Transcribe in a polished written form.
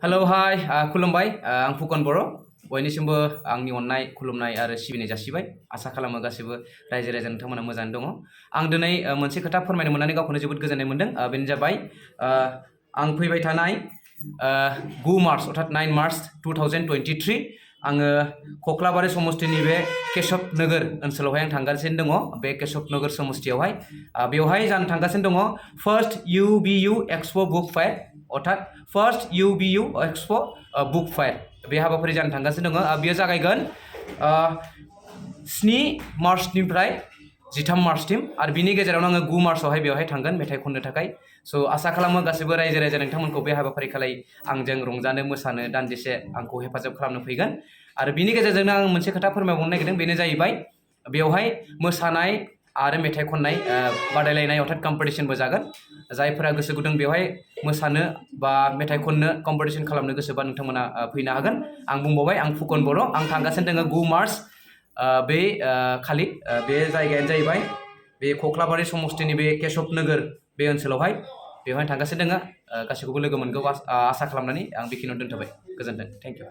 hello हाय खुलुमबाय आं पुkan Boro बयनिसिमबो आंनि अननाय खुलुमनाय आरो सिबिनाय जासिबाय आसा खालामो गासिबो रायजो राजा नोंथांमोना मोजाङै दङ आं दिनै मोनसे खोथा फोरमायनो मोननानै गावखौनो जोबोद गोजोननाय मोनदों बेनो जाबाय आं फैबाय थानाय 9 मार्च अर्थात 9 मार्च 2023 आङो कक्लाबारि समस्तिनि बे केशव नगर ओनसोलावहाय आं थांगासिनो दङ बे केशव नगर समस्तियावहाय बेवहाय जानो थांगासिनो दङ first UBU expo book fair first फार्स्ट UBU एक्सपो बुक फेयर बे हाबाफारि जानो थांगासिनो दङ बेयो जागायगोन 7 मार्चनिफ्राय 13 मार्चसिम आरो बिनि गेजेरावनो आङो 9 मार्चआवहाय बेवहाय थांगोन मेथाइ खननो थाखाय स' आसा खालामो गासैबो रायजो राजा नोंथांमोनखौ बे हाबाफारि खालाय आंजों रंजानो मोसानो दान्दिसे आंखौ हेफाजाब खालामनो फैगोन आरो बिनि गेजेरजोंनो आं मोनसे खोथा फोरमायबावनो नागिरदों बेनो जाहैबाय बेवहाय मोसानाय आरो मेथाइ खननाय बादायलायनाय अर्थात कम्पिटिशनबो जागोन जायफोरा गोसो गुदुं बेवहाय मोसानो बा मेथाइ खननो कम्पिटिशन खालामनो गोसोबा नोंथांमोना फैनो हागोन आं बुंबावबाय आं पुkan Boro आं थांगासिनो दङ 9 मार्च बे खालि बे जायगायानो जाहैबाय बे कक्लाबारि समस्तिनि बे केशव नगर बे ओनसोलावहाय बेवहाय थांगासिनो दङ गासैखौबो लोगो मोनगौ आसा खालामनानै आं बेखिनियाव दोनथ'बाय गोजोन्थों थेंक इउ